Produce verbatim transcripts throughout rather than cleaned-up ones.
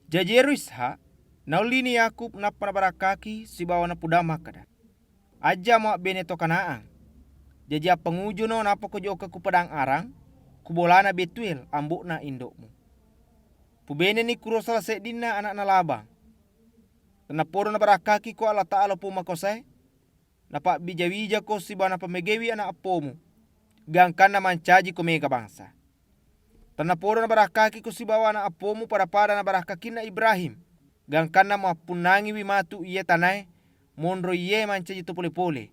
Jaji ero Ishak naullini Yakub nappa nabarakkaki sibawa napudang makkeda, "Ajja muabbene to Kanaan. Jaji appangujuno napako jokka ku Padang Aram, ku bolana Betuel, ambo'na indo'mu. Pubeneni kuro sala seddinna ana'na Laban. Tennapodo nabarakkakiko Allataala Puang Makosae, napabbija-wijako sibawa napamegaiwi ana eppomu, gangkanna mancajiko mega bangsa. Tennapodo nabarakkakiko sibawa ana eppomu pada-pada nabarakkakinna Ibrahim, gangkanna muappunnangiwi matu iye tanae monro iye mancaji to pole-pole,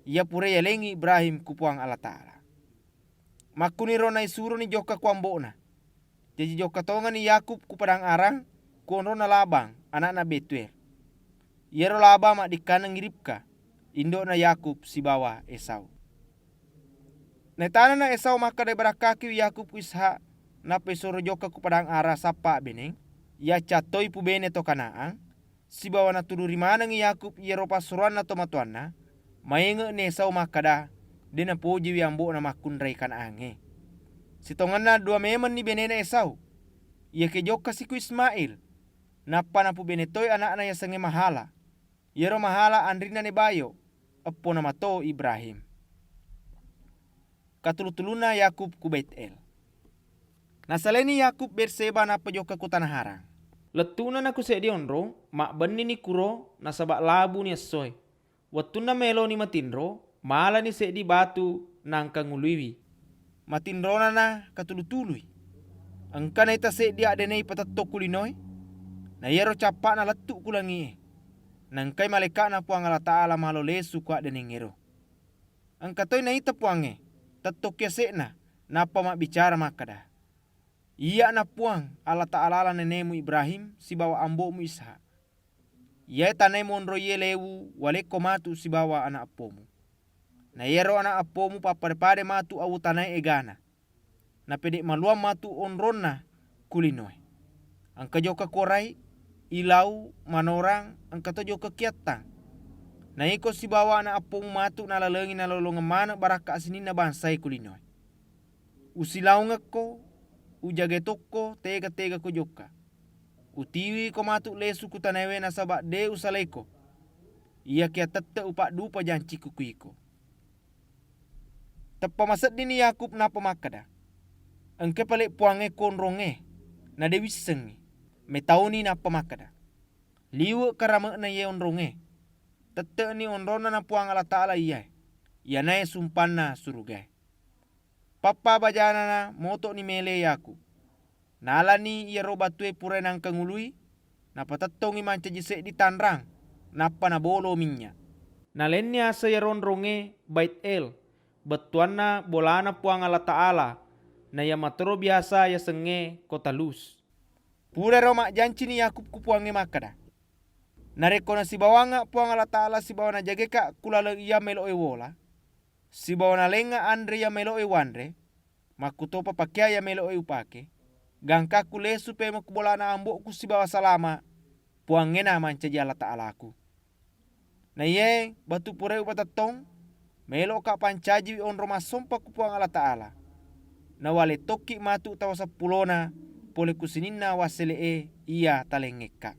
iya pura yalengngi Ibrahim ku Puang Allataala." Makkuniro naisuroni jokka ku ambo'na. Jaji jokka tongengni Yakub ku Padang Aram, ku onronna Laban, ana'na Betuel. Iyaro Laban maddikkannengngi Ribka, indo'na Yakub sibawa Esau. Naitanana Esau makkeda ibarakkakiwi Yakub ku Ishak, nappa isuro jokka ku Padang Aram sappa abbeneng, yaccattoi pubene to Kanaan, sibawa natuduri manengngi Yakub iyaro passuroanna tomatoanna, maenge'ni Esau makkeda, de napojiwi ambo'na makkunrai Kanaangnge. Sitongenna dua memenni benena Esau, iyakiya jokkasi ku Ismail, nappa napubene toi ana'na yasengnge Mahala. Iyaro Mahala anrinna Nebayo, eppona mato Ibrahim. Katulu-tulunna Yakub ku Baitel. Nasaleni Yakub Berseba nappa jokka ku tana Haran. Lettu'na naku seddi onrong, mabbennini kuro nasaba labuni essoe. Wettunna meloni matinro, malani seddi batu naengka nguluiwi. Matinronana katulu-tului. Engka naita seddi addeneng ipatettong ku linoe, na iyaro cappa'na lettu ku langi'e. Naengkai malaeka'na Puang Allataala malo lesu ku addenengngero. Engka toi naita Puangnge, tettokki ase'na, nappa mabbicara makkeda, "Iyya'na Puang, Allataalala nenemu Ibrahim sibawa ambo'mu Ishak. Iyae tanae monro iye lewu walekko matu sibawa ana eppomu. Na iyaro ana eppomu pappade-pade matu awu tanae egana. Napede maluang matu onronna ku linoe. Engka jokka korai, ilau, manorang, engka to jokka kiattang. Na iko sibawa ana eppomu matu nalalengi nalolongeng maneng barakka sininna bangsae ku linoe. Usilaungekko, ujagai tokko tega-tegako jokka. Utiwiko matu lesu ku tanaewe nasaba de usalaiko. Iyakiya tette upaddupa janciku ku iko." Teppa maseddini Yakub nappa makkeda, "Engka pale Puangnge ku onrongnge, na de wissengngi." Metauni nappa makkeda, "Liwe karame'na iye onrongnge. Tette'ni onronna na Puang Allataala iyae, iyanae sumpanna surugae." Pappa bajanana moto'ni mele Yakub. Nalani iyaro batue purae naengka ngului, napatettongngi mancaji seddi tanrang, nappa nabolo minnya. Nalenni asa iyaro onrongnge Bait El, bettuanna bolana Puang Allataala, na iya matoro biasa yasengnge Kota Lus. Purairo majjancini Yakub ku Puangnge makkeda, "Narekko nasibawangnga Puang Allataala sibawa najageka ku laleng iya melo'e wola, sibawa nalengnga anre iya melo'e uwanre, makkutopa pakeang iya melo'e upake, gangkaku lesu pemeng ku bolana ambo'ku sibawa salama, Puangnge na mancaji Allataalaku. Na iyae batu purae upatettong, melo'ka pancajiwi onrong massompa ku Puang Allataala. Nawale tokki matu tawa seppulona pole ku sininna wassele'e iya talengngekka."